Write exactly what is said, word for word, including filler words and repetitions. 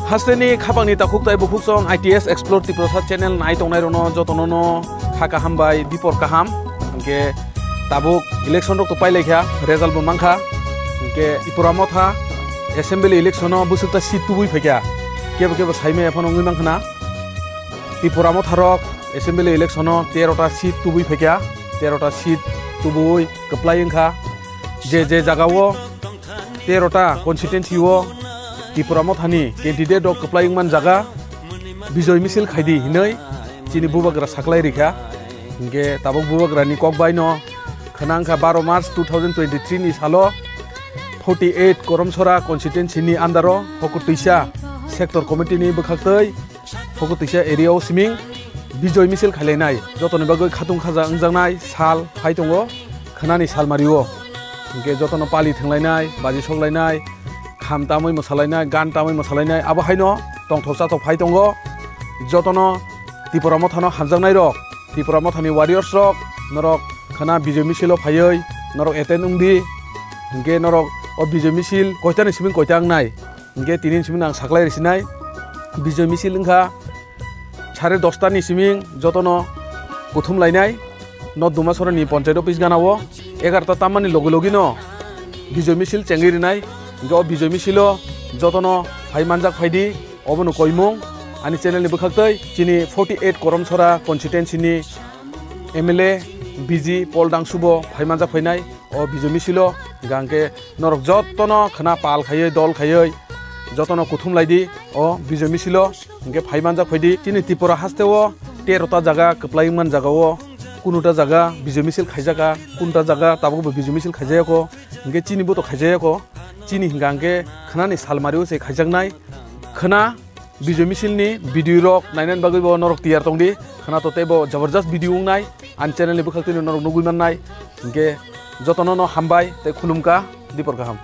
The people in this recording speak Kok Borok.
Hasteni khapangni takhuk tai bukhuk song I T S Explore Tiprasa channel nai tongnai rono jotono no kha kaham bai dipor kaham. Hingke tabuk election rok to pailai kha, result bo mankha. Hingke Tipra Motha assembly election o bwswk ta seat tubui phaikha. Kebo kebo saimaya phano wngwi mankha na. Tipra Motha rok assembly election o tero ta seat tubui phaikha, tero ta seat tubui kwplai wngkha. Je je jaga o tero ta constituency o Tipra Mothani candidate rok kwplai wngman jaga, bijoy misil khaidi hinwi chini bubagra saklai rikha. Hingke tabuk bubagrani kok baino khwnang kha baro March two thousand twenty-three ni salo forty eight Koromsora constituency ni under o Hokutwisa sector committee ni bwkhaktwi Hokutwisa area o siming bijoy misil khailainai, jotoni bagwi khatung khaja wngjaknai sal phai tongo, khwnani salmari o. Hingke jotono pali thwnglainai, baji soklainai, kham tamwi mwsalainai, gan tamwi mwsalainai, abo haino tongthok chathok phai tongo. Jotono Tipra Mothano hamjaknai rok, Tipra Mothani warriors rok, norok khwna bijoy misil o phaiwi norok attend wngdi. Hingke norok o bijoy misil koitani siming koita wngnai. Hingke tini siming ang saklai risinai. Bijoy misil wngkha sare dosta ni siming jotono kuthum lainai. No Dumasora ni panchayat office gana o egarota tammani logi logi no bijoy misil chengwi rinai. Hingke o bijoy misil o jotono phai manjak phaidi. Obono koimung ani channel ni bwkhaktwi chini forty eight Koromsora constituency ni M L A B G Paul Dangsubo phai manjak phainai. O bijoy misilo hingka hingke norok jotono khwna pal khaiwi, dol khaiwi jotono kuthum laidi o bijoy misilo. Hingke phai manjak phaidi chini Tripura haste o tero ta jaga kwplai wngman jaga o kunu ta jaga bijoy misil khaijaka, kunu ta jaga tabuk bo bijoy misil khaijayako, hingke chini bo to khaijayako. Chini hingka hingke khwnani salmari o se khaijaknai. Khwna bijoy misil ni video rok nainani bagwi bo norok tiyar tongdi. Khwna to tei bo jabardast video wngnai, ani channel ni bwkhak twi norok nugwi mannai. Hingke jotono no hambai tei khulumkha, dipor kaham.